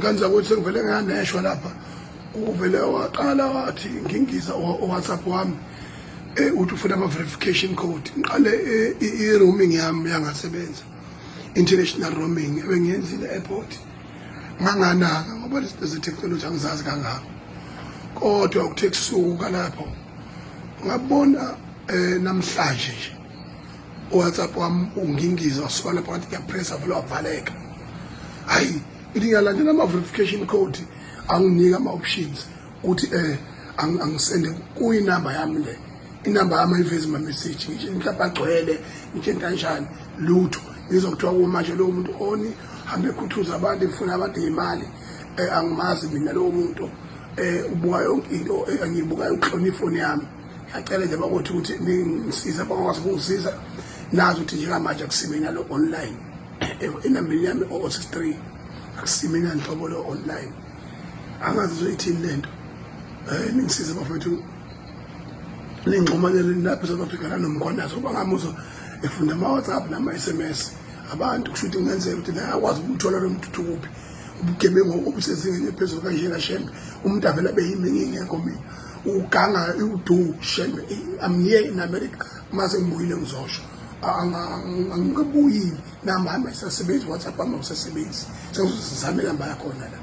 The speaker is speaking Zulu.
Ngane zakwethu, sengivele nganeshwa lapha. Uvele waqala wathi ngingiza o-WhatsApp wami, uthi ufuna ama-verification code. Ngiqale i-roaming yami yangasebenza, international roaming ebengiyenzile airport, nganganaka ngoba lezi ze-technology angizazi kangako. Kodwa kuthe kusuka lapho ngabona namhlanje nje uWhatsApp wami ungingiza, wasuka lapho ngathi ngiyapressa, vele wavaleka. Hayi, ithi ngiyalandela ama-verification code, anginika ama-options ukuthi angisende kuyinamba yami le. Inamba yami ayivezi ama-message, ngisho mhlawumbe agcwele, ngisho kanjani, lutho. Ngizwa kuthiwa kumanje lowo muntu oni hambe ekhuthuza abantu, efuna abantu imali. Angimazi mina lowo muntu. Ubuka yonke into engiyibukayo, uklona ifoni yami. Ngiyacela nje bakuthi ukuthi ningisize, bangakwazi ukungisiza, nazi ukuthi njengamanje akusimina lo online enambeni yami o-63, akusimina nhlobo lo online. Angazi uzoyithini lento. Ningisize bafethu, ningixhumanele lapha eSouth Africa nanoMkhwanazi, ngoba ngamuzwa efunda ama-WhatsApp nama-SMS abantu. Kusho ukuthi kungenzeka ukuthi naye akwazi ukumthola lo muntu ukuthi ukuphi. Ubugebengu obusezingeni eliphezulu kanjena, shembe, umuntu avele abe yimi ngingekho mina. Uganga udu, shembe. I'm here in America. Mase ngibuyile ngizosho. Angikabuyile, namba yami ayisasebenzi, WhatsApp wami awusasebenzi. Sengizozama inamba yakhona la.